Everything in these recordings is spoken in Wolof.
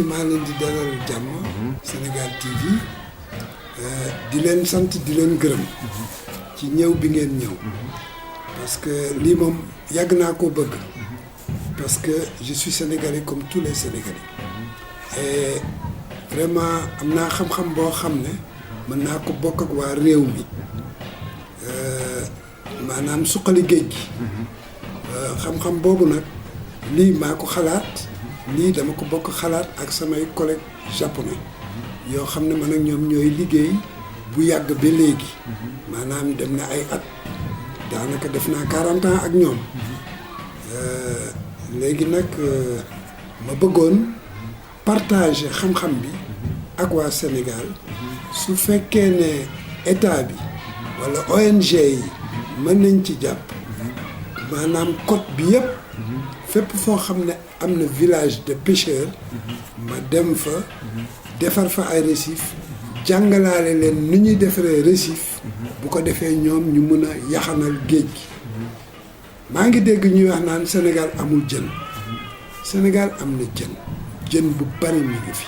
maa leen di dalal jàmm Sénégal TV di leen sant di leen gërëm ci ñëw bi ngeen ñëw parce que lii moom yàgg naa koo bëgg parce que je suis sénégalais comme tous les sénégalais et vraiment am naa xam-xam boo xam ne mën naa ko bokk ak waa réew mi maanaam suqali géej gi xam-xam boobu nag lii maa ko xalaat lii dama ko bokk xalaat ak samay collègues japonais yoo xam ne man ak ñoom ñooy liggéey bu yàgg ba léegi maanaam dem na ay at daanaka def naa 40 ans ak ñoom léegi nag ma bëggoon partager xam-xam bi ak waa Sénégal su fekkee ne état bi walla ONG yi mën nañ ci jàpp maanaam côte bi yëpp fépp foo xam ne am na village de pêcheurs ma dem fa defar fa ay récif jàngalaale leen nu ñuy defaree récif bu ko defee ñoom ñu mën a yaxanal géej gi maa ngi dégg ñuy wax naan Sénégal amul jën Sénégal am na jën bu bari mi ngi fi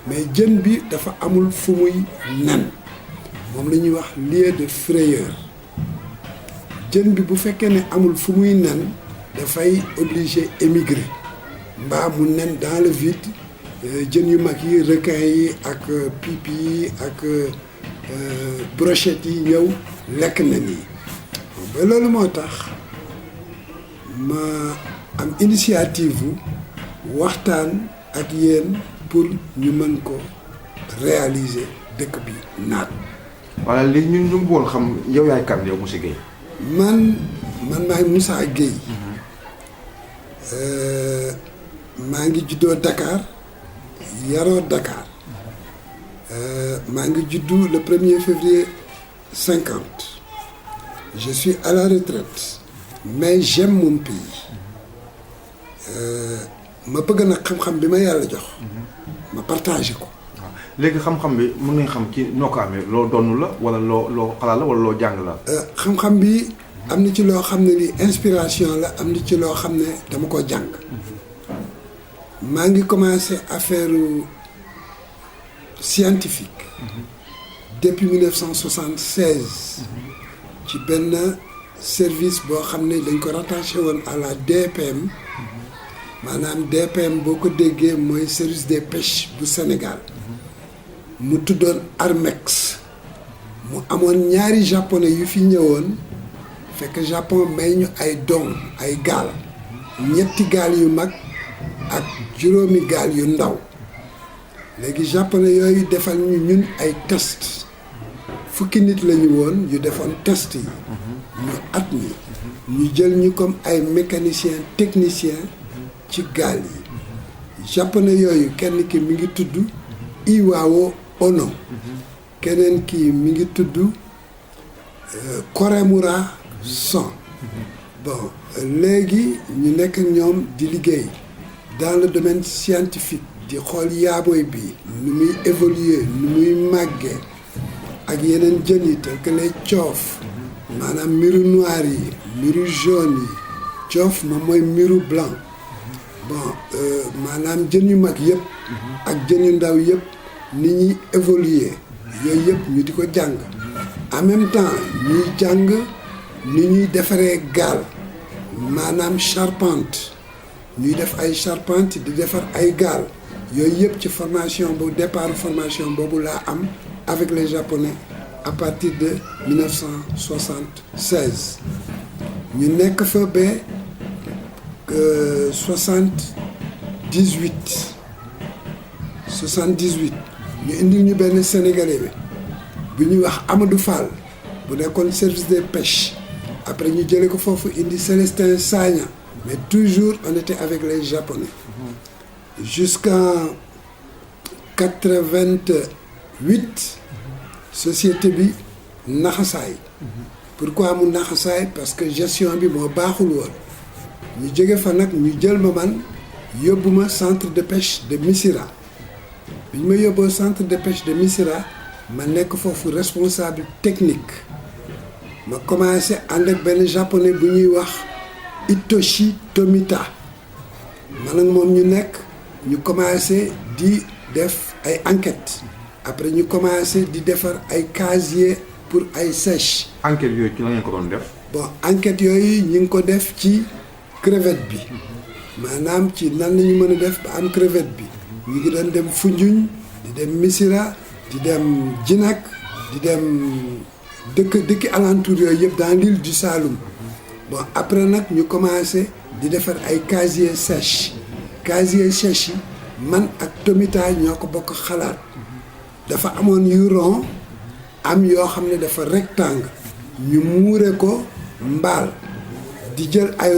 mais jën bi dafa amul fu muy nen moom la ñuy wax lieu de frayeur jën bi bu fekkee ne amul fu muy nen dafay obligé émigrer mbaa mu nen dans le vide jën yu mag yi requin yi ak pipi yi ak brochette yi ñëw lekk nen yi ba loolu moo tax ma am initiative waxtaan ak yéen pour ñu mën ko réaliser dëkk bi naat. voilà léegi ñun ñu bëggoon xam yow yaay kan yow monsieur Guèye. man maay Moussa Guèye. maa ngi juddoo Dakar yaroo Dakar maa ngi juddu le 1er février 50 je suis à la retraite mais j'aime mon pays ma bëgg nag xam-xam bi ma yàlla jox ma partagé ko. léegi xam-xam bi mën nañ xam ci noo ko amee loo donn la wala loo xalaat la wala loo jàng la. xam-xam bi am na ci loo xam ne li inspiration la am na ci loo xam ne dama ko jàng maa ngi commencé affaire scientifique depuis 1976 ci benn service boo xam ne dañ ko rattaché woon à la DPM maanaam DPM boo ko déggee mooy service des pêches bu Sénégal mu tuddoon Armex mu amoon ñaari japonais yu fi ñëwoon fekk Japon may ñu ay doom ay gaal ñetti gaal yu mag ak juróomi gaal yu ndaw léegi japonais yooyu defal ñu ñun ay test fukki nit lañu woon yu defoon test yi ñu at mi ñu jël ñu comme ay mécaniciens techniciens ci gaal yi japonais yooyu kenn ki mi ngi tudd Iwao Ono keneen ki mi ngi tudd Koremura Son bon léegi ñu nekk ñoom di liggéey dans le domaine scientifique di xool yaaboy bi nu muy évoluer nu muy màggee ak yeneen jën yi tel que les coof maanaam miru noir yi miru jaune yi coof moom mooy miru blanc bon maanaam jën yu mag yëpp ak jën yu ndaw yëpp ni ñuy évoluer yooyu yëpp ñu di ko jàng en même temps ñuy jàng ni ñuy defaree gaal maanaam charpente ñuy def ay charpente di defar ay gaal yooyu yëpp ci formation bu départ formation boobu laa am avec les japonais à partir de 1976 ñu nekk fa ba 78 ñu indil ñu benn sénégalais bi ñuy wax Amadou Fall bu nekkoon service des pêches après ñu jëlee ko foofu indi Célestin Sagna mais toujours on était avec les japonais jusqu'en 88 société bi naxasaay pourquoi mu naxasaay parce que gestion bi moo baaxul woon ñu jóge fa nag ñu jël ma man yóbbu ma centre de pêche de Missira bi ñu ma yóbboo centre de pêche de Missira ma nekk foofu responsable technique ma commencé ànd ak benn japonais bu ñuy wax Hitoshi Tomita man ak moom ñu nekk ñu commencé di def ay enquêtes après ñu commencé di defar ay casier pour ay sèche. enquête yooyu ci la ngeen ko doon def. bon enquêtes yooyu ñu ngi ko def ci crevette bi maanaam ci nan la ñu mën a def ba am crevette bi ñu ngi doon dem Foundiougne di dem Missirah di dem Djinak di dem dëkki alentour yooyu yëpp dans l'île du Saloum bon après nag ñu commencé di defar ay casier sèche yi man ak Tomita ñoo ko bokk xalaat dafa amoon yu rond am yoo xam ne dafa rectangle ñu muure ko mbaal di jël ay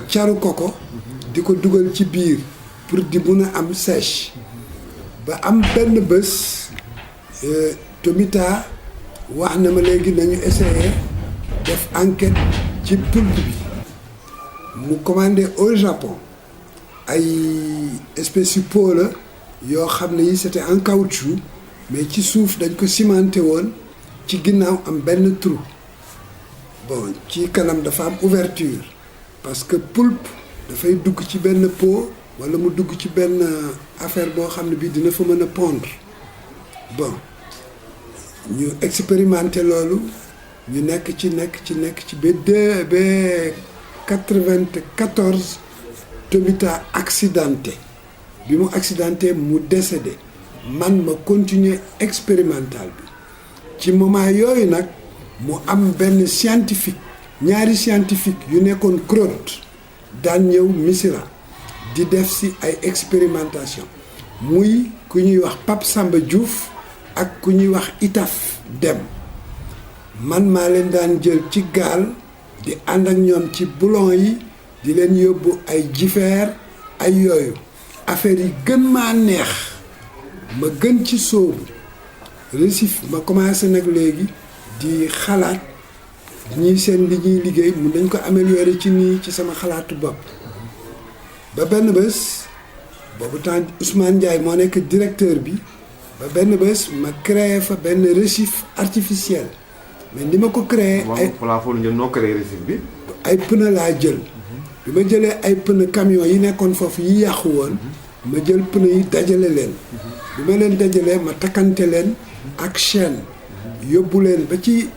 caru koko di ko dugal ci biir pour di mun a am sèche ba am benn bés Tomita wax na ma léegi nañu essayer def enquête ci poulpe bi mu commandé au Japon ay espèces yu pot la yoo xam ne yi c'était en caoutchouc mais ci suuf dañ ko cimenté woon ci ginnaaw am benn trou bon ci kanam dafa am ouverture parce que poulpe dafay dugg ci benn pot wala mu dugg ci benn affaire boo xam ne bii dina fa mën a pondre bon ñu expérimenté loolu ñu nekk ci ba 94 Tomita accidenté bi mu accidenté mu décédé man ma continuer expérimental bi ci moment yooyu nag mu am benn ñaari scientifique yu nekkoon CROT daan ñëw Missirah di def ci ay expérimentation muy ku ñuy wax Pape Samba Diouf ak ku ñuy wax Itaf Dem man maa leen daan jël ci gaal di ànd ak ñoom ci boulon yi di leen yóbbu ay jifeer ay yooyu affaire yi gën maa neex ma gën ci sóobu récif ma commencé nag léegi di xalaat ñii seen li ñuy liggéey mun nañ ko améliorer ci nii ci sama xalaatu bopp ba benn bés boobu temps Ousmane Ndiaye moo nekk directeur bi ba benn bés ma créé fa benn récif artificiel mais ni ma ko créé ay noo créé récif bi ay pneu laa jël bi ma jëlee ay pneu camion yi nekkoon foofu yi yàqu woon ma jël pneu yi dajale leen bi ma leen dajalee ma takkante leen ak chaîne yóbbu leen ba ci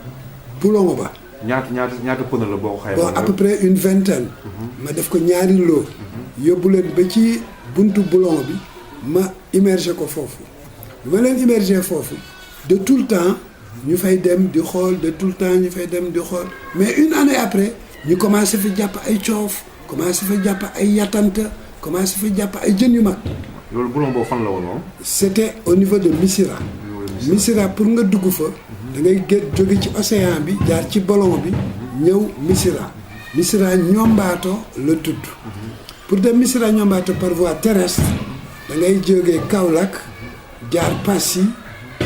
boulon ba ñaata pneu la boo xayma bon à peu près une vingtaine ma def ko ñaari lot yóbbu leen ba ci buntu boulon bi ma immerger ko foofu bi ma leen immerger foofu de tout le temps ñu fay dem di xool de tout le temps ñu fay dem di xool mais une année après ñu commencé fi jàpp ay coof commencé fi jàpp ay yatanta commencé fi jàpp ay jën yu mag. loolu boulon boobu fan la woon moom. c'était au niveau de Missirah. Missirah pour nga dugg fa da ngay jóge ci océan bi jaar ci ballon bi ñëw Missirah ñombaato la tudd. pour dem Missirah ñombaato par voie terrestre da ngay jóge Kaolack jaar Passy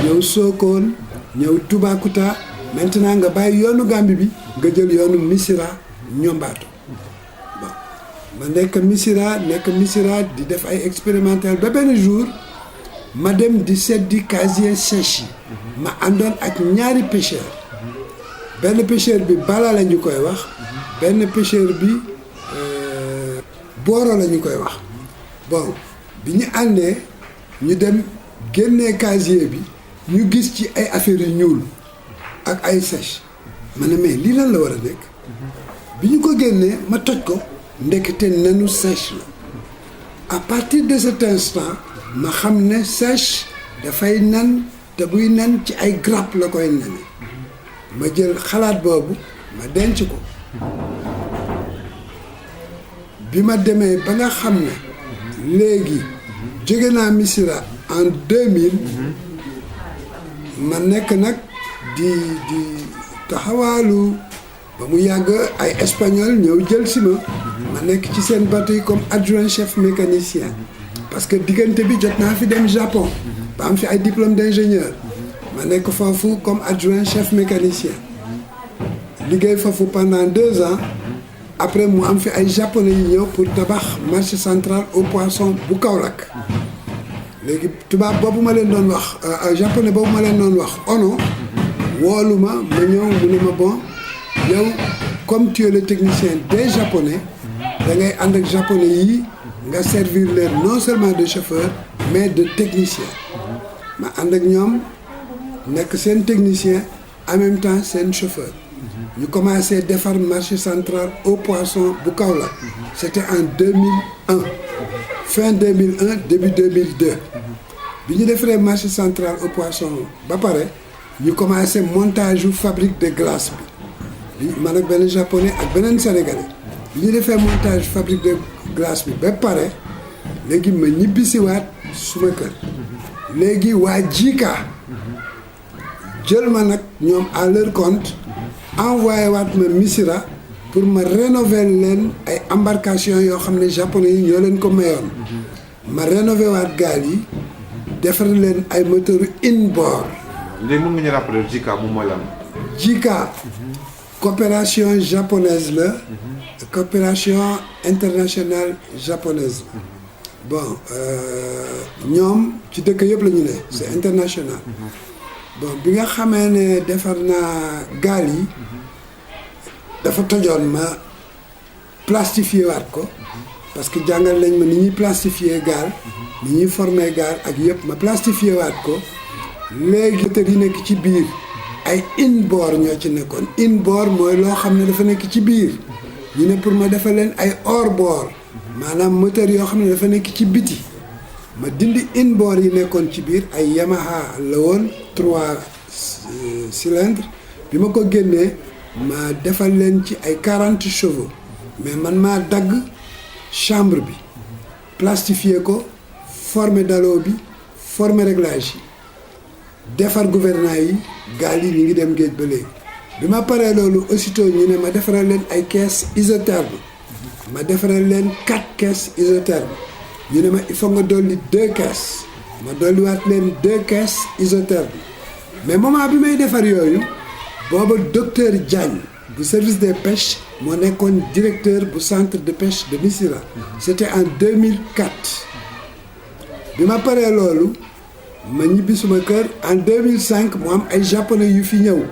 ñëw Sokone ñëw Toubacouta maintenant nga bàyyi yoonu Gambie bi nga jël yoonu Missirah ñombaato bon ma nekk Missirah di def ay expérimental ba benn jour ma dem di seddi casier sèche yi ma àndoon ak ñaari pêcheur benn pêcheur bi Bala la ñu koy wax benn pêcheur bi Boro la ñu koy wax bon bi ñu àndee ñu dem génnee casier bi ñu gis ci ay affaires yu ñuul ak ay sèche ma ne mais lii lan la war a nekk bi ñu ko génnee ma toj ko ndekete nenu sèche la à partir de cet instant ma xam ne sèche dafay nen te buy nen ci ay grappe la koy nene ma jël xalaat boobu ma denc ko bi ma demee ba nga xam ne léegi jóge naa Missirah en 2000 ma nekk nag di taxawaalu ba mu yàgg ay espagnol ñëw jël si ma nekk ci seen bateau yi comme adjoint chef mécanicien parce que diggante bi jot naa fi dem Japon ba am fi ay diplôme d'ingénieur ma nekk foofu comme adjoint chef mécanicien liggéey foofu pendant 2 ans après mu am fi ay japonais yi ñëw pour tabax marché central au poisson bu Kaolack léegi tubaab boobu ma leen doon wax japonais boobu ma leen doon wax Ono woolu ma ñëw mu ne ma bon yow comme tu es le technicien des japonais da ngay ànd ak japonais yi nga servir leen non seulement de chauffeur mais de technicien ma ànd ak ñoom nekk seen technicien en même temps seen chauffeur ñu commencé defar marché central au poisson bu Kaolack c'était en 2001 fin 2001 début 2002 bi ñu defaree marché central au poisson ba pare ñu commencé montage yu fabrique de glace bi man ak benn japonais ak beneen sénégalais bi ñu defee montage fabrique de glace bi ba pare léegi ma ñibbisiwaat suma kër léegi waa JICA jël ma nag ñoom à leur compte envoyé waat ma Missirah pour ma rénover leen ay embarcation yoo xam ne japonais yi ñoo leen ko mayoon ma rénover waat gaal yi defar leen ay moteur inboard. léegi mën nga ñu rappeler JICA moom mooy lan. JICA coopération japonaise la coopération internationale japonaise bon ñoom ci dëkk yëpp la ñu ne c'est international bon bi nga xamee ne defar naa gaal yi dafa tojoon ma plastifier waat ko parce que jàngal nañ ma ni ñuy plastifier gaal ni ñuy former gaal ak yëpp ma plastifier waat ko léegi te yi nekk ci biir ay inboard ñoo ci nekkoon inboard mooy loo xam ne dafa nekk ci biir ñu ne pour ma defal leen ay hors-bord maanaam moteur yoo xam ne dafa nekk ci biti ma dindi inboard yi nekkoon ci biir ay Yamaha la woon 3 cylindres bi ma ko génnee ma defal leen ci ay 40 chevaux mais man maa dagg chambre bi plastifier ko former dallot bi former réglage yi defar gouvernail yi gaal yi ñu ngi dem géej ba léegi bi ma paree loolu aussitôt ñu ne ma defaral leen ay caisse isotherme ma defaral leen 4 caisses isotherme ñu ne ma il faut nga dolli 2 caisses ma dolliwaat leen 2 caisses isotherme mais moment bi may defar yooyu booba docteur Diagne bu service des pêches moo nekkoon directeur bu centre de pêche de Missirah c'était en 2004 bi ma paree loolu ma ñibbi suma kër en 2005 mu am ay japonais yu fi ñëw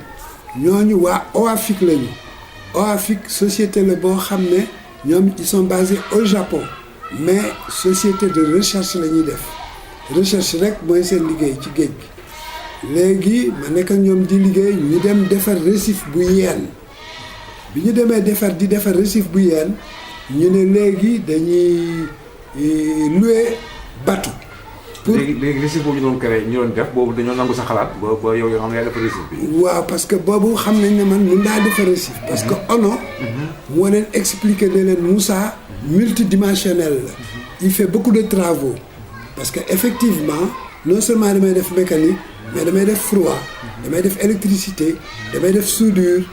ñooñu waa OAFIC lañu OAFIC société la boo xam ne ñoom ils sont basés au Japon mais société de recherche la ñuy def recherche rek mooy seen liggéey ci géej gi léegi ma nekk ak ñoom di liggéey ñu dem defar récif bu Yène bi ñu demee di defar récif bu Yène ñu ne léegi dañuy louer bateau. léegi récif boobu ñu doon créé ñu doon def boobu dañoo nangu sa xalaat ba yow yoo xam ne yaa defar récif bi. waaw parce que boobu xam nañ ne man mun naa defar récif. parce que ONO. moo leen expliqué ne leen Moussa multidimensionnel la. il fait beaucoup de travaux. parce que effectivement non seulement damay def mécanique mais damay def froid damay def électricité damay def soudure